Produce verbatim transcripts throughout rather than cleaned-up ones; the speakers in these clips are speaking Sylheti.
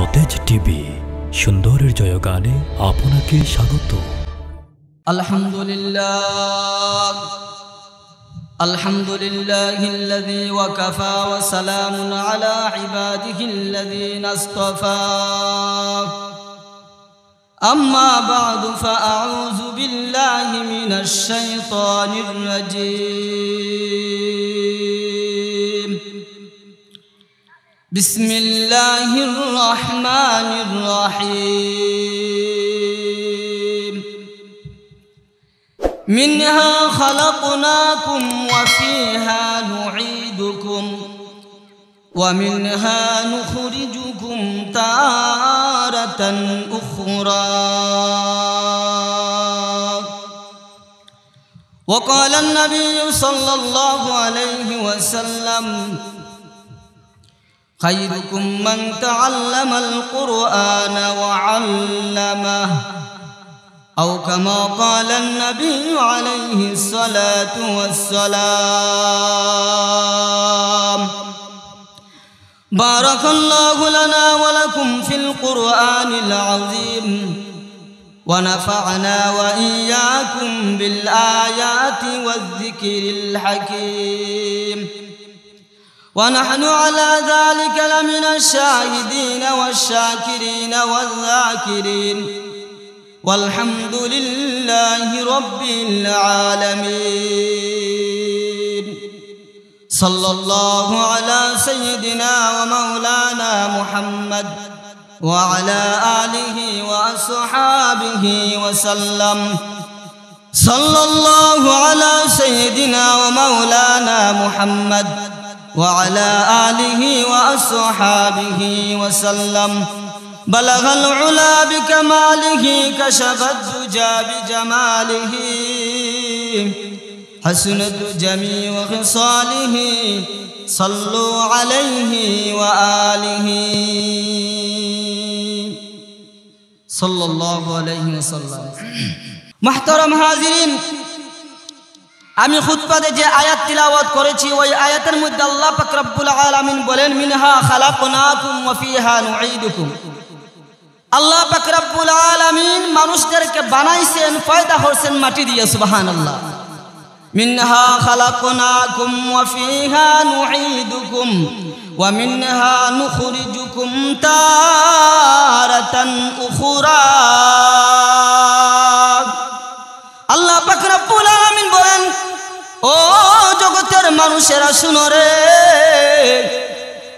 সতেজ টিভি, সুন্দরের জয়গানে আপনাকে স্বাগত। الحمد لله. الحمد لله الذي وكفى وسلام على عباده الذين اصطفى. أما بعد، فأعوذ بالله من الشيطان الرجيم. بسم الله الرحمن الرحيم. منها خلقناكم وفيها نعيدكم ومنها نخرجكم تارة أخرى. وقال النبي صلى الله عليه وسلم: خيركم من تعلم القرآن وعلمه، أو كما قال النبي عليه الصلاة والسلام. بارك الله لنا ولكم في القرآن العظيم، ونفعنا وإياكم بالآيات والذكر الحكيم. ونحن على ذلك لمن الشاهدين والشاكرين والذاكرين. والحمد لله رب العالمين. صلى الله على سيدنا ومولانا محمد وعلى آله وأصحابه وسلم. صلى الله على سيدنا ومولانا محمد وعلى آله وأصحابه وسلم. بلغ العلا بكماله، كشف الدجى بجماله، حسنت جميع خصاله، صلوا عليه وآله. সাল্লাল্লাহু আলাইহি ওয়াসাল্লাম। মুহতারাম হাজিরিন, আমি খুতবাতে যে আয়াত তিলাওয়াত করেছি, ওই আয়াতের মধ্যে আল্লাহ পাক রব্বুল আলামিন বলেন, "মিনহা খালাকনাকুম ওয়া ফিহা নুঈদুকুম।" আল্লাহ পাক রব্বুল আলামিন মানুষদেরকে বানাইছেন, পয়দা করছেন মাটি দিয়ে, সুবহানাল্লাহ। "মিনহা খালাকনাকুম ওয়া ফিহা নুঈদুকুম ওয়া মিনহা নুখরিজুকুম তারাতান উখরা।" আল্লাহ পাক রব্বুল আলামিন বলেন, "ও জগতের মানুষেরা, শুনো রে,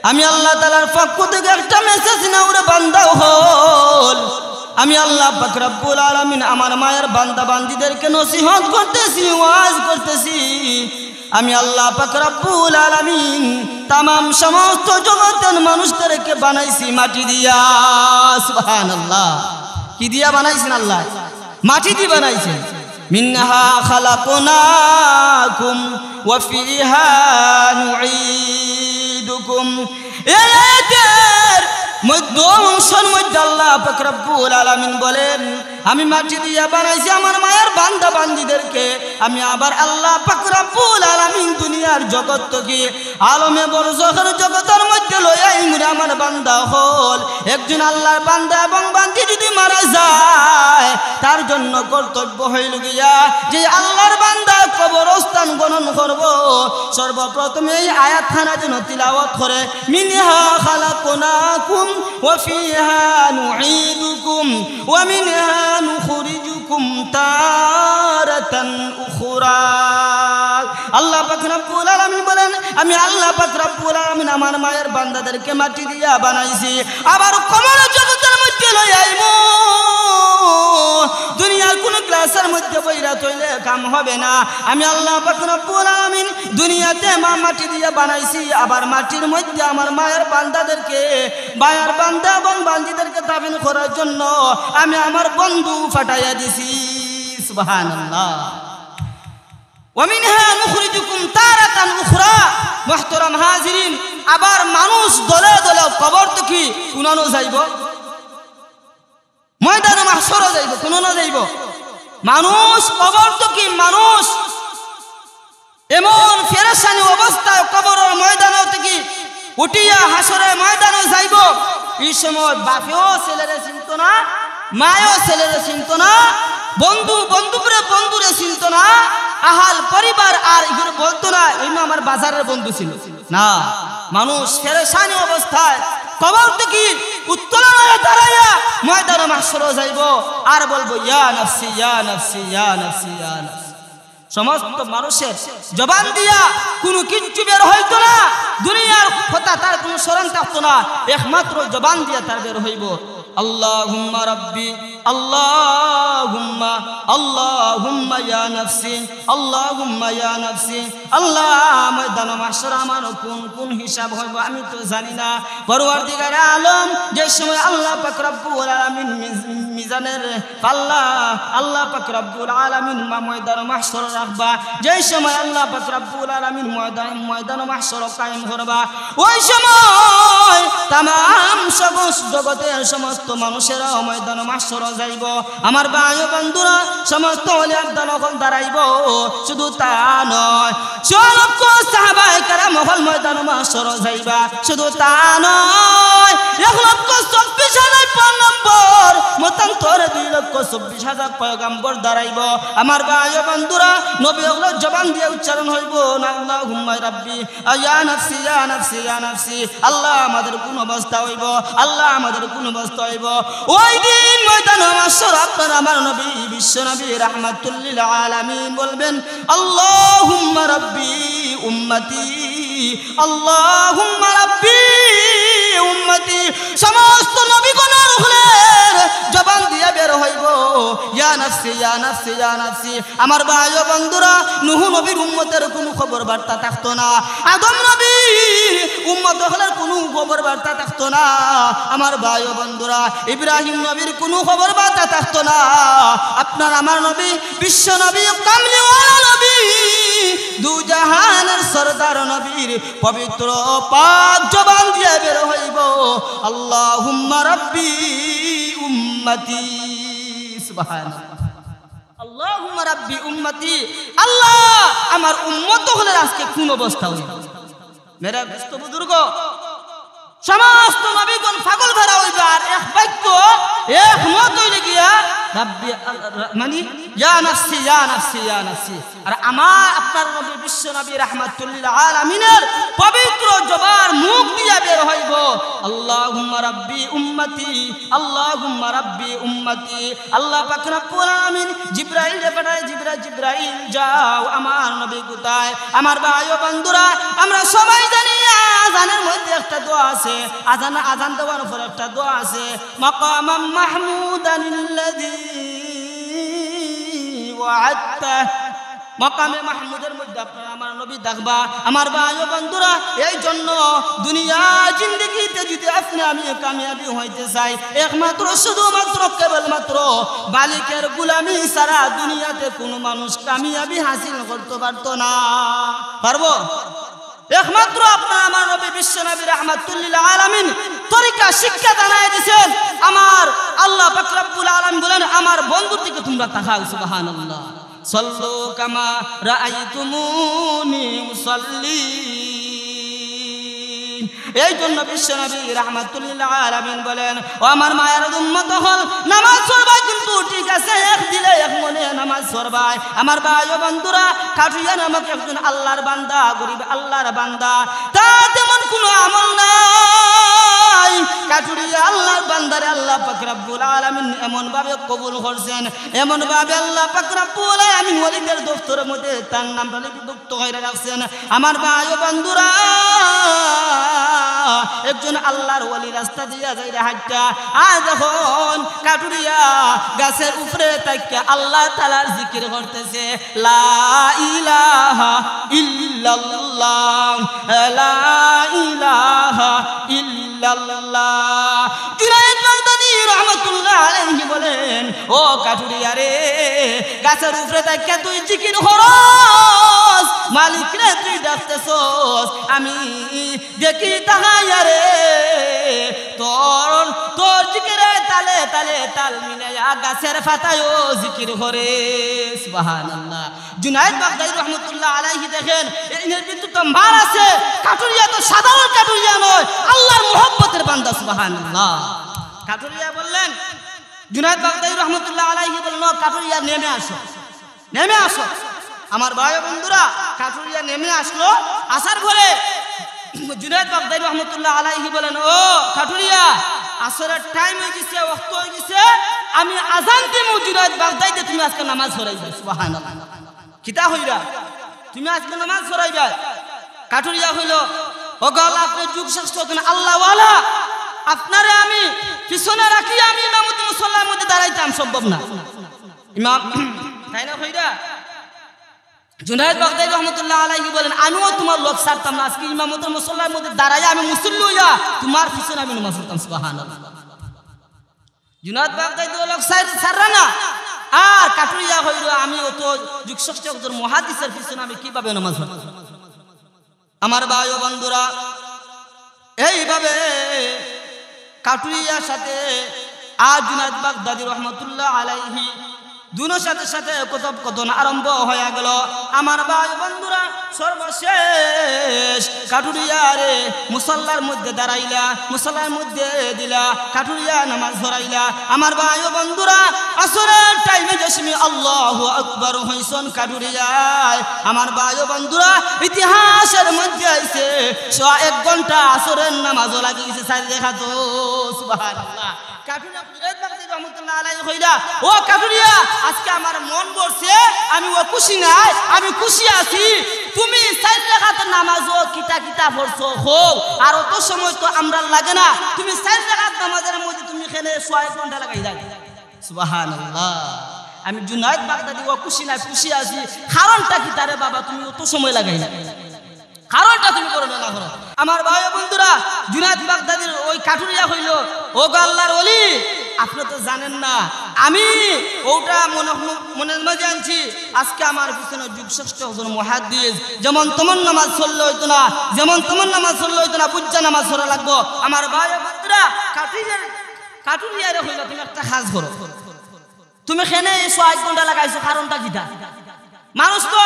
আমি আল্লাহ তাআলার পক্ষ থেকে একটা মেসেজ নাও রে বান্দা অকল। আমি আল্লাহ পাক রব্বুল আলামিন আমার মায়ার বান্দা বান্দিদেরকে নসিহত করতেছি, ওয়াজ করতেছি। আমি আল্লাহ পাক রব্বুল আলামিন তামাম সমস্ত জগতের মানুষদেরকে বানাইছি মাটি দিয়া।" সুবহানাল্লাহ। কি দিয়া বানাইছেন আল্লাহ? মাটি দি বানাইছেন। "মিনহা খালাকনাকুম ওয়া ফিহা নুঈদুকুম।" এই আয়াতের মধ্য অংশর মধ্যে আল্লাহ পাক রব্বুল আলামিন বলেন, "আমি মাটি দিয়া বানাইছি আমার মায়ার বান্দা বান্দিদেরকে।" আমি আবার আল্লাহ পাক রব্বুল আলামিন দুনিয়ার জগত থেকে আলমে বরজখর জগতর মধ্যে লইয়া আইমুরে আমার বান্দা অকল। একজন আল্লাহর বান্দা এবং বান্দি যদি মারা যায়, তার জন্য কর্তব্য হইল গিয়া যে আল্লাহর বান্দা কবরস্থান খনন করব, সর্বপ্রথমে এই আয়াতখানা যেন তিলাওয়াত করে, "মিনহা খালাকনাকুম ওয়া ফিহা নুঈদুকুম ওয়া মিনহা নুখরিজুকুম তারাতান উখরা।" আল্লাহ পাক রব্বুল আলামিন বলেন, "আমি আল্লাহ পাক রব্বুল আলামিন আমার মায়ার বান্দাদেরকে মাটি দিয়া বানাইছি, আবার কবর জগতর মধ্যে লই আইমু।" দুনিয়ার কোন ক্লাসের মধ্যে বইরা থইলে কাম হবে না। আমি আল্লাহ পাক রব্বুল আলামিন দুনিয়াতে মা মাটি দিয়া বানাইছি, আবার মাটির মধ্যে আমার মায়ার বান্দাদেরকে, মায়ার বান্দা এবং বান্দিদেরকে দাফন করার জন্য আমি আমার বন্ধু পাঠাইয়া দিছি। সুবহানাল্লাহ। "ওয়া মিনহা নুখরিজুকুম তারাতান উখরা।" মুহতারাম হাজিরিন, আবার মানুষ দলে দলে কবর থাকি কুনানো যাইব, ময়দানে মাহশরো যাইব, কুনানো যাইব। মানুষ কবর থাকি মানুষ এমন পেরেশানি অবস্থায় কবরর ময়দানো থাকি উঠিয়া হাশরর ময়দানো যাইব। এই সময় বাপেও ছেলেরে চিনতো না, মায়ও ছেলেরে চিনতো না, বন্ধু বন্ধুরে বন্ধুরে চিনতো না, আহাল পরিবার আর এগুলো বলতো না, "এই আমার বাজারের বন্ধু ছিল।" না, মানুষ পেরেশানি অবস্থায় কবর থেকে উত্তোলন হয়ে দাঁড়াইয়া ময়দানে মাহশরো যাইব, আর বলবো, "ইয়া নাফসি, ইয়া নাফসি, ইয়া নাফসি, ইয়া নাফসি।" সমস্ত মানুষের জবান দিয়া কোনো কিচ্ছু বের হইতো না, দুনিয়ার কথা তার কোনো স্মরণ থাকতো না, একমাত্র জবান দিয়া তার বের হইব, "আল্লাহুম্মা রাব্বি, আল্লাহুম্মা, আল্লাহুম্মা ইয়া নাফসি, আল্লাহুম্মা ইয়া নাফসি।" আল্লাহ, ময়দানে মাহশর আমার কোন কোন হিসাব হইব আমি তো জানি না। পরওয়ারদিগারে আলম, যে সময় আল্লাহ পাক রব্বুল আলামিন মিজ-, মিজানের পাল্লা, আল্লাহ পাক রব্বুল আলামিন মা-, ময়দানে মাহশর রাখবা, যে সময় আল্লাহ পাক রব্বুল আলামিন ময়দান, ময়দানে মাহশর কায়েম করবা, ওই সময় তামাম সমস্ত জগতের সমস্ত মানুষেরা ময়দানে মাহশর যাইব। আমার ভাই ও বন্ধুরা, সমস্ত ওলি আবদাল অকল দাঁড়াইব। শুধু তা নয়, ছয় লক্ষ সাহাবায়ে কেরাম অকল ময়দানে মাহশর যাইবা। শুধু তা নয়, এক লক্ষ চব্বিশ হাজার পয়গম্বর, মতান্তরে দুই লক্ষ চব্বিশ হাজার পয়গম্বর দাঁড়াইব। আমার ভাই ও বন্ধুরা, নবী অকলর জবান দিয়া উচ্চারণ হইব না, "আল্লাহুম্মা রাব্বি, ইয়া নাফসি, ইয়া নাফসি, ইয়া নাফসি।" আল্লাহ, আমাদের কোন অবস্থা হইব? আল্লাহ, আমাদের কোন অবস্থা হইব? ওই দিন ময়দানে মাহশর আপনার আমার নবী, বিশ্ব নবী রাহমাতুল লিল আলামিন বলবেন, "আল্লাহুম্মা রাব্বি উম্মতি, আল্লাহুম্মা রাব্বি উম্মতি।" সমস্ত নবীগণর অকলর জবান দিয়া বের হইব, "ইয়া নাফসি, ইয়া নাফসি, ইয়া নাফসি।" আমার ভাই ও বন্ধুরা, নূহ নবীর উম্মতের কোনো খবর বার্তা থাকতো না, আদম নবীর উম্মত অকলর কোনো খবর বার্তা থাকতো না, আমার ভাই ও বন্ধুরা, ইব্রাহিম নবীর কোনো খবর বার্তা থাকতো না। আপনার আমার নবী, বিশ্ব নবী, কামলিওয়ালা নবী, দু জাহানের সর্দার নবীর পবিত্র পাক জবান দিয়া বের হইব, "আল্লাহুম্মা রাব্বি উম্মতি।" সুবহানাল্লাহ। "আল্লাহুম্মা রাব্বি উম্মতি।" আল্লাহ, আমার উম্মত অকলর আজকে কোন অবস্থা হইব? মেরা দোস্ত বুজুর্গ, সমস্ত নবীগণ পাগল ধরা হইবা, আর এক বাক্য, এক মত হইলে গিয়া, "রাব্বি আল-, রা-, মানে, ইয়া নাফসি, ইয়া নাফসি, ইয়া নাফসি।" আর আমার, আপনার নবী, বিশ্ব নবী রাহমাতুল লিল আলামিনের পবিত্র জবান মুখ দিয়া বের হইব, "আল্লাহুম্মা রাব্বি উম্মতি, আল্লাহুম্মা রাব্বি উম্মতি।" আল্লাহ পাক রব্বুল আলামিন জিব্রাইলরে পাঠায়, "জিব্রা-, জিব্রাইল, যাও, আমার নবী কোথায়?" আমার ভাই ও বন্ধুরা, আমরা সবাই জানি আজানের মধ্যে একটা দোয়া আছে, আজান, আজান দেওয়ার পর একটা দোয়া আছে, "মাকামাম মাহমুদান আল্লাযী ওয়াআদতাহ।" মাকামে মাহমুদের মধ্যে আপনার আমার নবী থাকবা। আমার ভাই ও বন্ধুরা, এই জন্য দুনিয়া জিন্দেগিতে যদি আপনি আমি কামিয়াবি হইতে চাই, একমাত্র শুধুমাত্র কেবলমাত্র মালিকের গোলামি ছাড়া দুনিয়াতে কোনো মানুষ কামিয়াবি হাসিল করতে পারতো না। পারবো? একমাত্র আপনার আমার নবী বিশ্ব নবী রাহমাতুল লিল আলামিন তরিকা শিক্ষা জানাই দিছেন। আমার আল্লাহ পাক রব্বুল আলামিন বলেন, "আমার বন্ধুর দিকে তোমরা তাকাও।" সুবহানাল্লাহ। "সাল্লু কামা রাআইতুমুনি উসাল্লি।" এই জন্য বিশ্ব নবী রাহমাতুল লিল আলামিন বলেন, "ও আমার মায়ার উম্মত অকল, নামাজ পড়বা কিন্তু ঠিক আছে, এক দিলে এক মনে নামাজ পড়বায়।" আমার ভাই ও বন্ধুরা, কাটুরিয়া নামক একজন আল্লাহর বান্দা, গরিব আল্লাহর বান্দা, তার তেমন কোনো আমল নাই। কাটুরিয়া আল্লাহর বান্দারে আল্লাহ পাক রব্বুল আলামিন এমন ভাবে কবুল করছেন, এমন ভাবে আল্লাহ পাক রব্বুল আলামিন ওলিদের দপ্তরের মধ্যে তার নামটা লিপিবদ্ধ করে রাখছেন। আমার ভাই ও বন্ধুরা, একজন আল্লাহর ওলি রাস্তা দিয়া যাইরা হাইটা, আর যখন কাটুরিয়া গাছের উপরে থাকিয়া আল্লাহ তাআলার জিকির করতেছে, "লা ইলাহা ইল্লাল্লাহ, লা ইলাহা ইল্লাল্লাহ।" জুনায়েদ বাগদাদি রহমতুল্লাহ আলাইহি বলেন, "ও কাটুরিয়া রে, গাছের উপরে থাকিয়া তুই জিকির করস, মালিক রে তুই ডাকতেছস, আমি দেখি তাকাইয়া রে, তোর, তোর জিকিরের তালে তালে তাল মিলাইয়া গাছের পাতায়ও জিকির করে। সুবহানাল্লাহ। জুনায়েদ বাগদাদি রহমতুল্লাহ আলাইহি দেখেন, এই ইনের ভিতরে তো মার আছে, কাটুরিয়া তো সাধারণ কাটুরিয়া নয়, আল্লাহর মুহাব্বতের বান্দা। সুবহানাল্লাহ। কাটুরিয়া বললেন, জুনায়েদ বাগদাদি রহমতুল্লাহ আলাইহি বললেন, "ও কাটুরিয়া, নেমে আসো, নেমে আসো।" আমার ভাই ও বন্ধুরা, কাটুরিয়া নেমে আসলো। আসার পরে জুনায়েদ বাগদাদি রহমতুল্লাহ আলাইহি বলেন, "ও কাটুরিয়া, আসরের টাইম হয়ে গেছে, ওয়াক্ত হয়ে গেছে, আমি আজান দিমু, জুনায়েদ বাগদাদিরে তুমি আজকে নামাজ পড়াইবায়।" সুবহানাল্লাহ। "কিতা কইরা? তুমি আজকে নামাজ পড়াইবায়?" কাটুরিয়া কইল, "ও গো আল্লাহ, আপনি যুগ শ্রেষ্ঠ একজন আল্লাহওয়ালা, আপনারে আমি পিছনে রাখি আমি ইমামতি মুসল্লার মধ্যে দাঁড়াইতাম সম্ভব না।" ইমাম, তাই না কইরা? জুনায়েদ বাগদাদি রহমতুল্লাহ আলাইহি বলেন, "আমিও তোমার লগ ছাড়তাম না, আজকে ইমামতের মুসল্লার মধ্যে দাঁড়াইয়া আমি মুসল্লি হইয়া তোমার পিছনে আমি নামাজ পড়তাম।" সুবহানাল্লাহ। জুনায়েদ বাগদাদি ও লগ ছাড়-, ছাড়রা না। আর কাটুরিয়া কইল, "আমি অত যুগ শ্রেষ্ঠ একজন মুহাদ্দিসের পিছনে আমি কিভাবে নামাজ পড়তাম?" আমার ভাই ও বন্ধুরা, এইভাবে কাটুরিয়ার সাথে আর জুনায়েদ বাগদাদি রহমতুল্লাহ আলাইহি দুনো সাথে সাথে কথোপকথন আরম্ভ হইয়া গেল। আমার ভাই ও বন্ধুরা, সর্বশেষ কাটুরিয়ারে মুসল্লার মধ্যে দাঁড়াইলা, মুসল্লার মধ্যে দিলা, কাটুরিয়া নামাজ পড়াইলা। আমার ভাই ও বন্ধুরা, আসরের টাইমে যে সময় আল্লাহু আকবার কইছইন কাটুরিয়ায়, আমার ভাই ও বন্ধুরা, ইতিহাসের মধ্যে আইছে, সোয়া এক ঘন্টা আসরের নামাজও লাগি গেছে চাইর রেকাতো। সুবহানাল্লাহ। কাটুরিয়া জুনায়েদ বাগদাদি রহমতুল্লাহ আলাইহি কইলা, "ও কাটুরিয়া, আজকে আমার মন ভরছে, আমি অত খুশি নায়, আমি খুশি আছি। তুমি চাইর রেকাত নামাজও কিতা কিতা পড়ছো, কও, আর অত সময় তো আমরার লাগে না, তুমি চাইর রেকাত নামাজের মধ্যে তুমি কেনে সোয়া এক ঘন্টা লাগাইলায়?" সুবহানাল্লাহ। আমি জুনায়েদ বাগদাদি অত খুশি নায়, খুশি আছি। কারণটা কিতা রে বাবা, তুমি অত সময় লাগাইলায়? কারণটা তুমি বর্ণনা করো। আমার ভাই ও বন্ধুরা, জুনায়েদ বাগদাদির ওই কাটুরিয়া কইল, "ও গো আল্লাহর ওলি, আপনি তো জানেন না, আমি ওটা মনে, মনের মাঝে আনছি, আজকে আমার পিছনে যুগ শ্রেষ্ঠ একজন মুহাদ্দিস, যেমন তেমন নামাজ পড়লে হইতো না, যেমন তেমন নামাজ পড়লে হইতো না, বুঝা নামাজ পড়া লাগবো।" আমার ভাই ও বন্ধুরা, কাটুরিয়া, কাটুরিয়ারে কইল, "তুমি একটা কাজ করো, তুমি কেনে এই সোয়া এক ঘন্টা লাগাইছো, কারণটা কিতা?" মানুষ তো,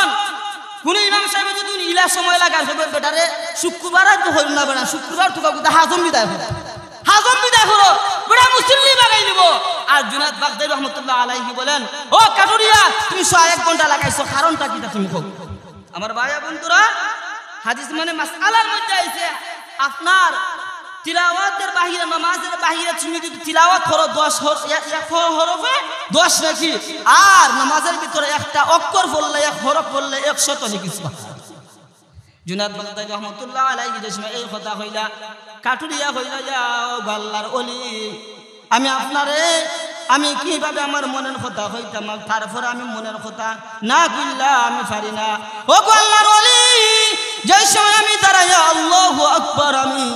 কুনু ইমাম সাহেবে যদি ইলা সময় লাগায়, বেটারে শুক্রবার আর তো হইল না বেটা, শুক্রবার তো কাউকে হাজম বিদায় করো, হাজম বিদায় করো, বেটা মুসল্লি বাগাই নিব। আর জুনায়েদ বাগদাদি রহমতুল্লাহ আলাইহি বলেন, "ও কাটুরিয়া, তুমি সোয়া এক ঘন্টা লাগাইছো, কারণটা কিতা তুমি কও?" আমার ভাই ও বন্ধুরা, হাদিস মানে মাসআলার মধ্যে আইছে, আপনার তিলাওয়াতের বাহিরে, নামাজের বাহিরে তুমি যদি তিলাওয়াত করো দশ হর-, এক, এক হর-, হরফে দশ নেকি, আর নামাজের ভিতরে একটা অক্ষর পড়লে, এক হরফ পড়লে একশত নেকি। সুবহানাল্লাহ। জুনায়েদ বাগদাদি রহমতুল্লাহ আলাইহি যে সময় এই কথা কইলা, কাটুরিয়া কইলা, "ইয়া ও আল্লাহর ওলি, আমি আপনারে, আমি কিভাবে আমার মনের কথা কইতাম, আর তারপরে আমি মনের কথা না কইলা আমি পারি না।" ও গো আল্লাহর ওলি, যে সময় আমি দাঁড়াইয়া আল্লাহু আকবার, আমি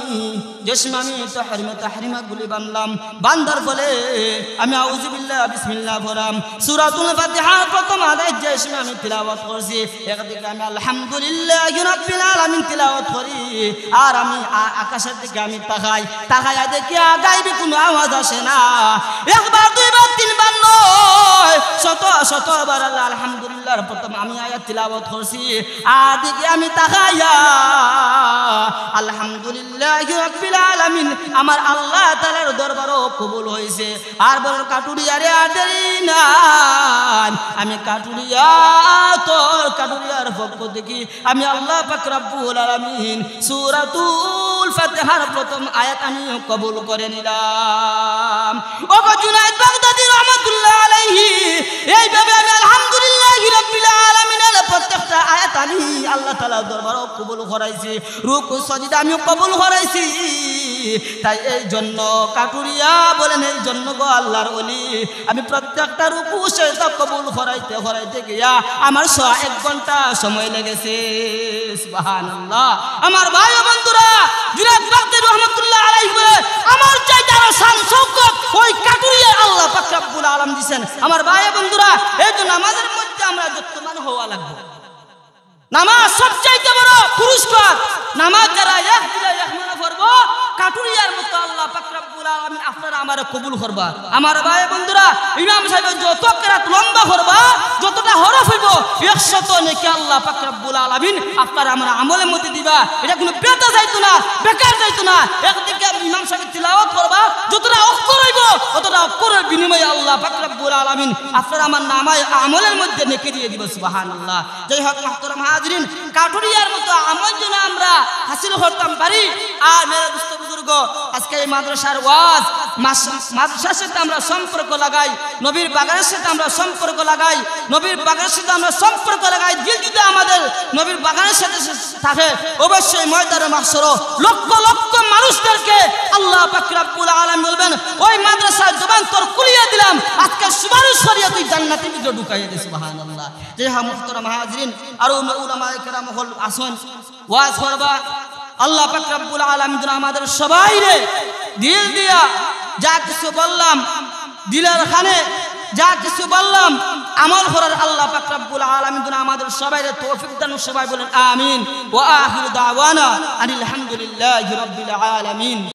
যে সময় আমি তাহরিমা, তাহরিমা গুলি বানলাম, বান্দার ফলে আমি আউযুবিল্লাহ, বিসমিল্লাহ পড়লাম, সূরাতুল ফাতিহার প্রথম আয়াত যে সময় আমি তিলাওয়াত করছি, একদিকে আমি আলহামদুলিল্লাহি রাব্বিল আলামিন তিলাওয়াত করি, আর আমি আ-, আকাশের দিকে আমি তাকাই, তাকাইয়া দেখি আগাইবি কোনো আওয়াজ আসে না। একবার, দুইবার, তিনবার নয়, শত শতবার আল্লাহ আলহামদুলিল্লাহর প্রথম আমি আয়াত তিলাওয়াত করছি। আর দিকে আমি তাকাইয়া আলহামদুলিল্লাহি রাব্বিল আলামিন, আমার আল্লাহ তাআলার দরবারও কবুল হইছে। আর বড় কাটুরিয়ারে আর দেরি নাই, আমি কাটুরিয়া, তোর কাটুরিয়ার পক্ষ থেকে আমি আল্লাহ পাক রব্বুল আলামিন সূরাতুল ফাতিহার প্রথম আয়াত আমি কবুল করে নিলাম। ও গো জুনায়েদ বাগদাদি রহমাতুল্লাহ আলাইহি, এইভাবে আমি আলহামদুলিল্লাহি রাব্বিল আলামিনের প্রত্যেকটা আয়াত আমি আল্লাহ তাআলার দরবারও কবুল করাইছি, রুকু সজিদা আমি কবুল করাইছি। তাই এই জন্য কাটুরিয়া বলেন, এই জন্য গো আল্লাহর ওলি, আমি প্রত্যেকটা রুকু সেজদা কবুল করাইতে করাইতে গিয়া আমার সোয়া এক ঘন্টা সময় লেগেছে। সুবহানাল্লাহ। আমার ভাই ও বন্ধুরা, জুনায়েদ বাগদাদি রহমাতুল্লাহ আলাইহি বলে, আমার চাইতে আরো শান শওকত ওই কাটুরিয়ায় আল্লাহ পাক রব্বুল আলামিন দিছেন। আমার ভাই ও বন্ধুরা, এই জন্য নামাজের মধ্যে আমরা যত্নবান হওয়া লাগবে। নামাজ সবচাইতে বড় পুরস্কার। নামাজ যারা এক দিলে এক মনে পড়বো, কাটুরিয়ার মতো আল্লাহ পাক রব্বুল আলামিন আপনারা আমারে কবুল করবা। আমার ভাই বন্ধুরা, ইমাম সাহেব যত কেরাত লম্বা করবা, যতটা হরফ অইবো, একশত নেকি আল্লাহ পাক রব্বুল আলামিন আপনারা আমার আমলের মধ্যে দিবা। এটা কোনো বৃথা যাইতো না, বেকার যাইতো না। একদিকে ইমাম সাহেব তিলাওয়াত করবা, যতটা অক্ষর অইবো, অতটা অক্ষরের বিনিময়ে আল্লাহ পাক রব্বুল আলামিন আপনারা আমার নামায় আমলের মধ্যে নেকি দিয়ে দিবা। সুবহানাল্লাহ। যাই হোক, মুহতারাম হাজিরিন, কাটুরিয়ার মতো আমল যেন আমরা হাসিল করতাম পারি। আর মেরে দোস্ত বুজুর্গ, আজকে এই মাদ্রাসার ওয়াজ, মাস-, মাদ্রাসার সাথে আমরা সম্পর্ক লাগাই, নবীর বাগানের সাথে আমরা সম্পর্ক লাগাই, নবীর বাগানের সাথে আমরা সম্পর্ক লাগাই। দিল যদি আমাদের নবীর বাগানের সাথে থাকে, অবশ্যই ময়দানে মাহশরো লক্ষ লক্ষ মানুষদেরকে আল্লাহ পাক রব্বুল আলামিন বলবেন, "ওই মাদ্রাসার জবান তোর খুলিয়ে দিলাম, আজকে সুপারিশ করিয়া তুই জান্নাতের ভিতরে ঢুকাইয়া দে।" সুবহানাল্লাহ। যে হ্যাঁ, মুহতারাম হাজিরিন, আরো উলামায়ে কেরাম হল আসন, ওয়াজ করবা। আল্লাহ পাক রব্বুল আলামিন যেন আমাদের সবাইরে দিল দিয়া যা কিছু বললাম, দিলের খানে যা কিছু বললাম, আমল করার আল্লাহ পাক রব্বুল আলামিন যেন আমাদের সবাইরে তৌফিক দান। সবাই বলেন আমিন। ওয়া আখিরু দাওয়ানা আনিল হামদুলিল্লাহি রাব্বিল আলামিন।